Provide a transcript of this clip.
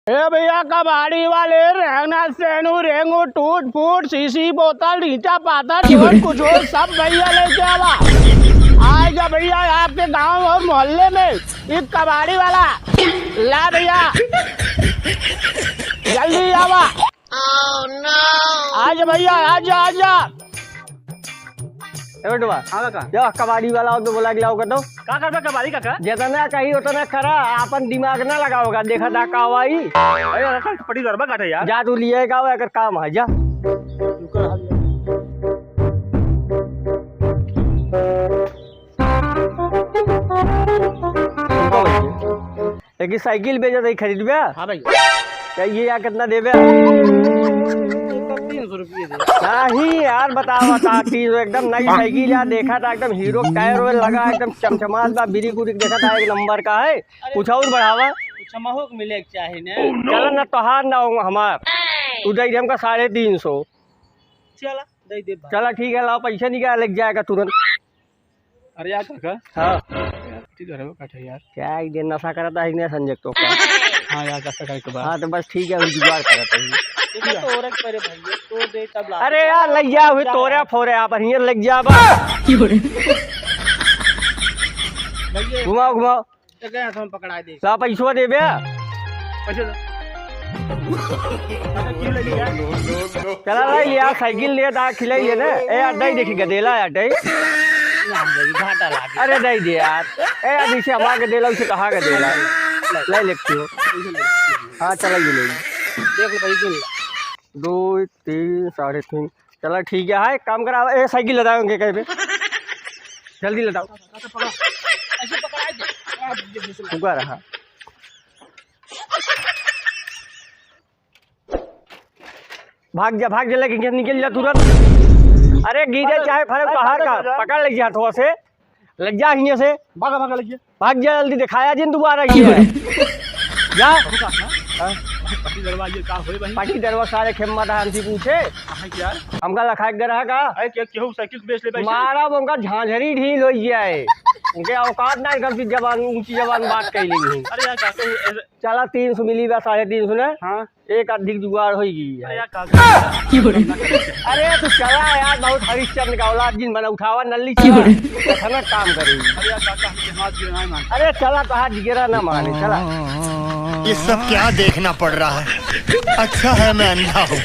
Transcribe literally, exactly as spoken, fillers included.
ए भैया, कबाड़ी वाले, रेंगना, सेनू, रेंगू, टूट फूट, शीशी, बोतल, नीचा पाता, जोर कुछ हो, सब भैया लेके आवा। आइगा भैया आपके गांव और मोहल्ले में एक कबाड़ी वाला। ला भैया, जल्दी आवा। आजा भैया, आजा, आजा। ए बेटवा, हाँ काका। जा कबाड़ी वाला हो तो बोला के लाओ कर दो। का करबे कबाड़ी काका? जितना कही उतना करा, आपन दिमाग ना लगाओगा, देखा था का आई। अरे काका, पटी दरबा काटे यार। जा तू लिए का, एकर काम है, जा। एक ही साइकिल बेचत है, खरीदबे? हाँ भाई। तो ये यार कितना देबे? तीन सौ रुपये दे। नहीं यार, बता, बता, तीन सौ, एकदम नई साइकिल यार, देखा था एकदम हीरो टायर वायर लगा, एकदम चमचमात बा, ब्रेक उरेक देखा था एक नंबर का है। अरे कुछ और बढ़ावा। कुछ महूक मिले के चाही ना। चला ना, तोहार ना हो हमार, तू दे दे हमका साढ़े तीन सौ। चला, दे दे भाई। चला ठीक है, लाओ पैसा निकाल, लग जाएगा तुरंत। अरे यार काका। हाँ। यार, ठीक है, काटे यार। क्या एक दिन नशा करता है, नहीं संजय तो का? हाँ यार, नशा करके बाद। हाँ, तो बस ठीक है, हम जुगाड़ करते हैं। देखो, तो और एक परे भाई, तो दे तब ला। अरे यार, लग जा, हुई जा तोरे यार। फोरे आप, हियाँ लग जा बा। भैया। घुमाओ, घुमाओ। तो गए हम पकड़ा दे। ला, पैसवा देबे। पैसे दे। अच्छा, क्यों ले लिया? चला ला यार, साइकिल ले दा, खिलाई ले ना। ए यार, दई देखी गदेला यार, दई। ना, भाई, घाटा लागे। अरे दई दे यार। ए यार, जैसे हमार गदेला, उसे कहाँ गदेला? ले लेते हो। हाँ, चला ये ले। देख लो भाई, गिन लो। दो, तीन, साढ़े तीन। चला ठीक है, हाँ, एक काम करा, ए, साइकिल लदाओ उनके कहीं पे। जल्दी लदाओ। ऐसे पकड़ा दे। रुका रहा। भाग जा, भाग जा, लेके निकल जा तुरंत। अरे गिरे अरे, चाहे फरक अरे, पहाड़ का, अरे, पकड़ ले जा थोड़ा से। लग जा हियाँ से। भागा, भागा, लग जा। भाग जा जल्दी, दिखाया जिन दोबारा ये। जा। हाँ? पटी दरवा ये का होए भाई? पटी दरवा सारे खेम्मत हमसे पूछे। हाँ यार। हमका लखाए के रहा का? अरे क्या केहू साइकिल बेच ले भाई? मारा उनका झांझरी ढील हो जाए। उनके औकात ना, एकदम सी जबान, ऊंची जबान बात कह ली। अरे यार, काका, ऐसे चला तीन सौ मिली बा, साढ़े तीन सौ ना? हाँ। एक अधिक जुगाड़ होई गई है। अरे यार, काका। अरे तू चला यार, बहुत हरिश्चंद्र का औलाद जिन बना, उठावा नल्ली चला। अरे। कतना काम करी। अरे यार, काका, हमके हाथ गिरा ना मान। अरे चला, तो हाथ गिरा ना माने, चला। ये सब क्या देखना पड़ रहा है? अच्छा है मैं अंधा हूँ।